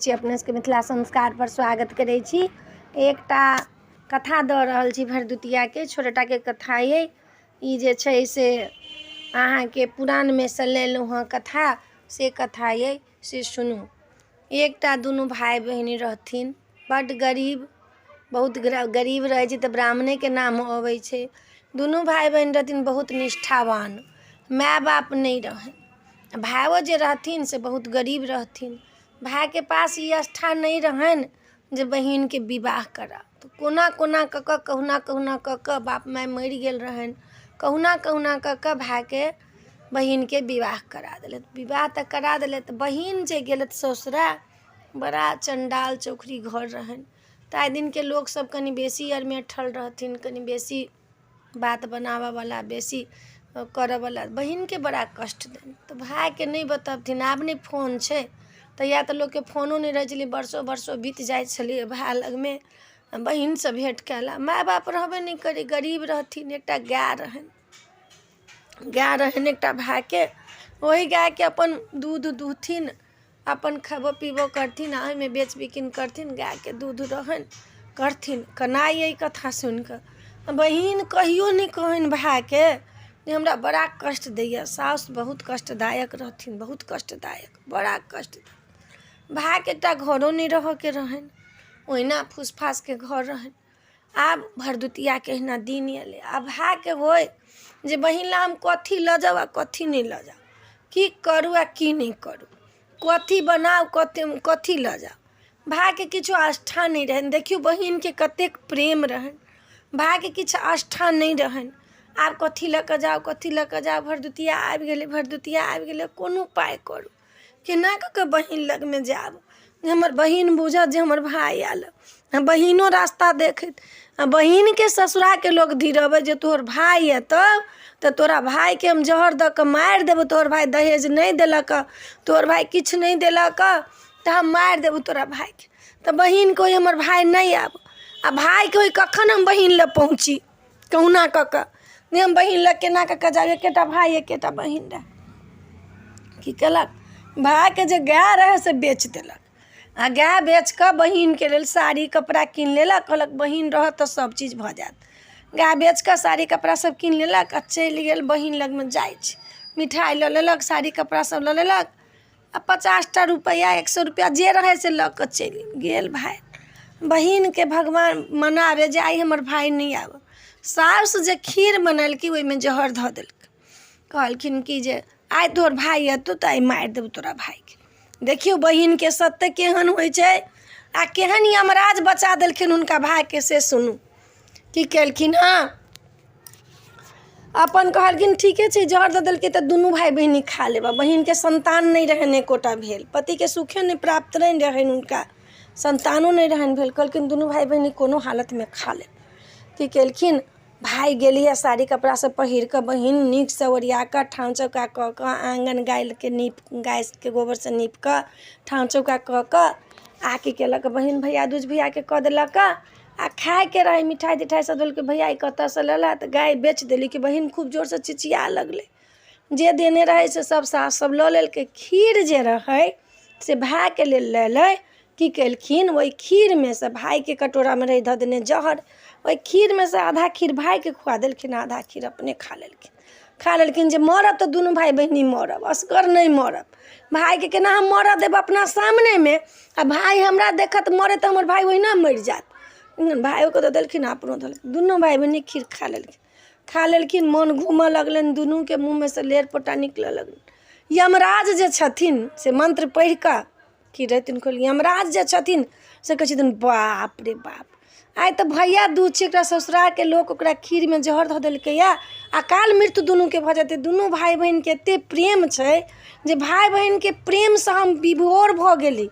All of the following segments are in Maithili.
छी अपने सबके मिथिला संस्कारपर स्वागत करै छी। एकटा कथा दऽ रहल छी भरदुतियाके, छोटेटाके कथा अइ ई। जे छै से अहाँके पुराणमे सँ लेलहुँ हँ कथा, से कथा अइ, से सुनू। एकटा दुनू भाय बहिन रहथिन बड्ड गरीब, बहुत गरीब रहै छै तऽ ब्राह्मणेके नाम अबै छै। दुनू भाय बहिन रहथिन बहुत निष्ठावान। माय बाप नहि रहनि, भायो जे रहथिन से बहुत गरीब रहथिन। भायके पास ई आस्था नहि रहनि जे बहिनके विवाह कराउ, तऽ कोना कोना कऽ कऽ, कहुना कहुना कऽ कऽ, बाप माय मरि गेल रहनि, कहुना कहुना कऽ कऽ भायके बहिनके विवाह करा देलथि। विवाह तऽ करा देलथि, बहिन जे गेलथि ससुरा, बड़ा चण्डाल चौखरी घर रहनि। ताहि दिनके लोकसभ कनि बेसी अरमेठल रहथिन, कनि बेसी बात बनाबयवला, बेसी करयवला। बहिनके बड़ा कष्ट दैन, तऽ भायके नहि बतबथिन। आब नहि फोन छै, तहिया तऽ लोकके फोनो नहि रहै छलै। बरसो बरसो बीत जाइ छलैए भाय लगमे बहिनसँ भेँट कयला। माय बाप रहबे नहि करै, गरीब रहथिन। एकटा गाय रहनि, गाय रहनि एकटा भायके। ओहि गायके अपन दूध दुहथिन, अपन खयबो पीबो करथिन आ ओहिमे बेच बिकिन करथिन। गायके दूध रहनि, करथिन। कनाइ अइ कथा सुनि कऽ। बहिन कहियो नहि कहनि भायके जे हमरा बड़ा कष्ट दैए सासु, बहुत कष्टदायक रहथिन, बहुत कष्टदायक, बड़ा कष्ट। भायके एकटा घरो नहि रहयके रहनि, ओहिना फूस फासके घर रहनि। आब भरदुतियाके अहिना दिन अयलै। आब भायके होय जे बहिन लए हम कथी लऽ जाउ आ कथी नहि लऽ जाउ, की करू आ की नहि करू, कथी बनाउ, कथी कथी लऽ जाउ। भायके किछो आस्था नहि रहनि। देखियौ, बहिनके कतेक प्रेम रहनि, भायके किछु आस्था नहि रहनि। आब कथी लऽ कऽ जाउ, कथी लऽ कऽ जाउ? भरदुतिया आबि गेलै, भरदुतिया आबि गेलै, कोन उपाय करू? केना कऽ कऽ बहिन लगमे जायब जे हमर बहिन बूझत जे हमर भाय आयल हँ? बहिनो रास्ता देखैत आ बहिनके ससुराके लोक धिरबै जे तोहर भाय अयतौ तऽ तोरा भायके हम जहर दऽ कऽ मारि देबौ। तोहर भाय दहेज नहि देलक हँ, तोहर भाय किछु नहि देलक हँ, तऽ हम मारि देबौ तोरा भायके। तऽ बहिनके होइ हमर भाय नहि आबय, आ भायके होइ कखन हम बहिन लग पहुँची। कहुना कऽ कऽ जे हम बहिन लग केना कऽ कऽ जायब? एकेटा भाय, एकेटा बहिन रहए। की केलक? भायके जे गाय रहै से बेच देलक आ गाय बेच कऽ बहिनके लेल साड़ी कपड़ा कीन लेलक। कहलक बहिन रहत तऽ सभचीज भऽ जायत। गाय बेच कऽ साड़ी कपड़ा सभ कीन लेलक आ चलि गेल बहिन लगमे। जाइ छी, मिठाइ लऽ लेलक, साड़ी कपड़ा सभ लऽ लेलक आ 50 टा रुपैआ, 100 रुपैआ जे रहै से लऽ कऽ चलि गेल भाय। बहिनके भगवान मनाबै जे आइ हमर भाय नहि आबय। साउस जे खीर बनेलकै, ओहिमे जहर धऽ देलकै। कहलखिन कि जे आइ तोहर भाय अयतौ तऽ आइ मारि देबौ तोरा भायके। देखियौ, बहिनके सत्य केहन होइ छै आ केहन यमराज बचा देलखिन हुनका भायके, से सुनू। की केलखिन हँ? अपन कहलखिन ठीके छै, जहर दऽ देलकै तऽ दुनू भाय बहिनी खा लेब। बहिनके सन्तान नहि रहनि एकोटा भेल, पतिके सुखे नहि प्राप्त नहि रहनि, हुनका सन्तानो नहि रहनि भेल। कहलखिन दुनू भाय बहिनी कोनो हालतमे खा लेब। की केलखिन? भाय गेलियै, साड़ी कपड़ा सब पहिर कऽ बहिन नीकसँ ओरिया कऽ, ठाँव चौका कऽ कऽ, आङ्गन गायके नीप, गायके गोबरसँ नीप कऽ, ठाँव चौका कऽ कऽ आ की केलक बहिन? भैया दूज भैयाके कऽ देलक आ खायके रहै मिठाइ तिठाइ सब देलकै। भैया, ई कतऽसँ लेलऽ? तऽ गाय बेच देली। कि बहिन खूब जोरसँ चिचिया लगलै। जे देने रहै से सब सास सब लऽ लेलकै। खीर जे रहै से भायके लेल लेलै। की केलखिन? ओहि खीरमे सँ भायके कटोरामे रहै धऽ देने जहर, ओहि खीरमे सँ आधा खीर भायके खुआ देलखिन, आधा खीर अपने खा लेलखिन। खा लेलखिन जे मरब तऽ दुनू भाय बहिनी मरब, असगर नहि मरब। भायके केना हम मरऽ देब अपना सामनेमे? आ भाय हमरा देखत मरैत तऽ हमर भाय ओहिना मरि जायत। भायोके दऽ देलखिन, अपनो दऽ देलखिन। दुनू भाय बहिनी खीर खा लेलखिन, खा लेलखिन। मोन घूमऽ लगलनि, दुनूके मुँहमे सँ लेर पोटा निकलऽ लगलनि। यमराज जे छथिन से मन्त्र पढ़ि कऽ की रहथिन खोल, यमराज जे छथिन से कहै छथिन, बाप रे बाप, आइ तऽ भैया दूज छै, एकरा ससुराके लोक ओकरा खीरमे जहर धऽ देलकैए, अकाल मृत्यु दुनूके भऽ जेतै। दुनू भाय बहिनके एतेक प्रेम छै जे भाय बहिनके प्रेमसँ हम विभोर भऽ गेली।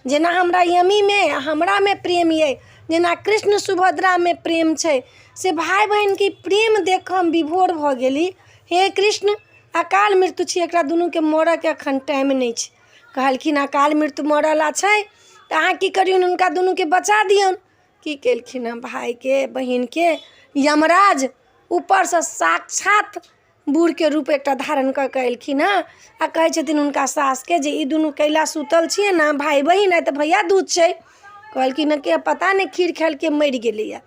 जेना हमरा यमीमे आ हमरामे प्रेम अइ, जेना कृष्ण सुभद्रामे प्रेम छै, से भाय बहिनके प्रेम देखि कऽ हम विभोर भऽ गेली। हे कृष्ण, अकाल मृत्यु छै, एकरा दुनूके मरयके एखन टाइम नहि छै। कहलखिन अकाल मृत्यु मरऽवला छै तऽ अहाँ की करियौन? हुनका दुनूके बचा दियौन। की केलखिन हँ? भायके बहिनके यमराज ऊपरसँ साक्षात बूढ़के रूप एकटा धारण कऽ कऽ एलखिन हँ आ कहै छथिन हुनका सासके जे ई दुनू कैला सुतल छियै ने भाय बहिन आइ तऽ भैया दूज छै। कहलखिन हँ कि पता नहि खीर खेलकै मरि गेलैए।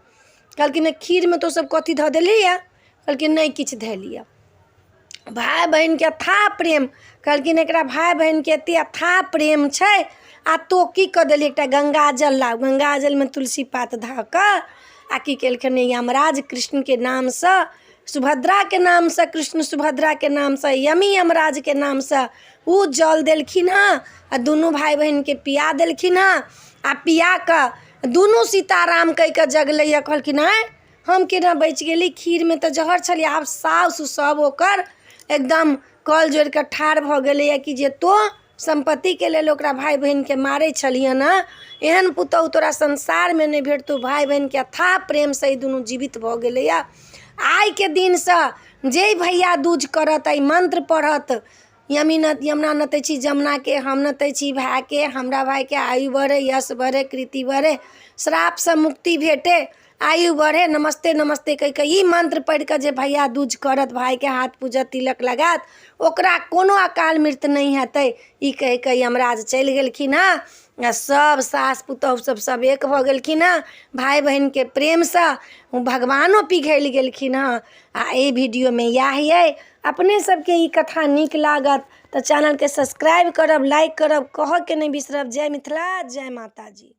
कहलखिन हँ खीरमे तोँ सब कथी धऽ देलही यऽ? कहलखिन नहि किछु धेलियै। भाय बहिनके अथाह प्रेम। कहलखिन एकरा भाय बहिनके एतेक अथाह प्रेम छै आ तोँ की कऽ देलही? एकटा गङ्गाजल लाउ। गङ्गाजलमे तुलसी पात धऽ कऽ आ की केलखिन यमराज कृष्णके नामसँ, सुभद्राके नामसँ, कृष्ण सुभद्राके नामसँ, यमी यमराजके नामसँ ओ जल देलखिन हँ आ दुनू भाय बहिनके पिया देलखिन हँ। आ पिया कऽ दुनू सीताराम कहि कऽ जगलैए। कहलखिन आँय, हम केना बचि गेली? खीरमे तऽ जहर छलै। आब साउस सब ओकर एकदम कल जोड़ि कऽ ठाढ़ भऽ गेलैए कि जे तोँ सम्पत्तिके लेल ओकरा भाय बहिनके मारै छलिहन हँ, एहन पुतहु तोरा संसारमे नहि भेटतौ। भाय बहिनके अथाह प्रेमसँ ई दुनू जीवित भऽ गेलैए। आइके दिनसँ जे भैया दूज करत, एहि मन्त्र पढ़त, यमी न यमुना नतै छी जमुनाके, हम नतै छी भायके, हमरा भायके आयु बढ़ै, यश बढ़ै, कृति बढ़ै, श्रापसँ मुक्ति भेटै, आयु बढ़े, नमस्ते नमस्ते कहि कऽ ई मन्त्र पढ़ि कऽ जे भैया दूज करत, भायके हाथ पूजत, तिलक लगायत, ओकरा कोनो अकाल मृत्यु नहि हेतै। ई कहि कऽ यमराज चलि गेलखिन हँ आ सब सास पुतहु सब सब एक भऽ गेलखिन हँ। भाय बहिनके प्रेमसँ भगवानो पिघलि गेलखिन हँ। आ एहि वीडियोमे इएह अइ। अपने सबके ई कथा नीक लागत तऽ चैनलके सब्सक्राइब करब, लाइक करब, कहऽके नहि बिसरब। जय मिथिला, जय माताजी।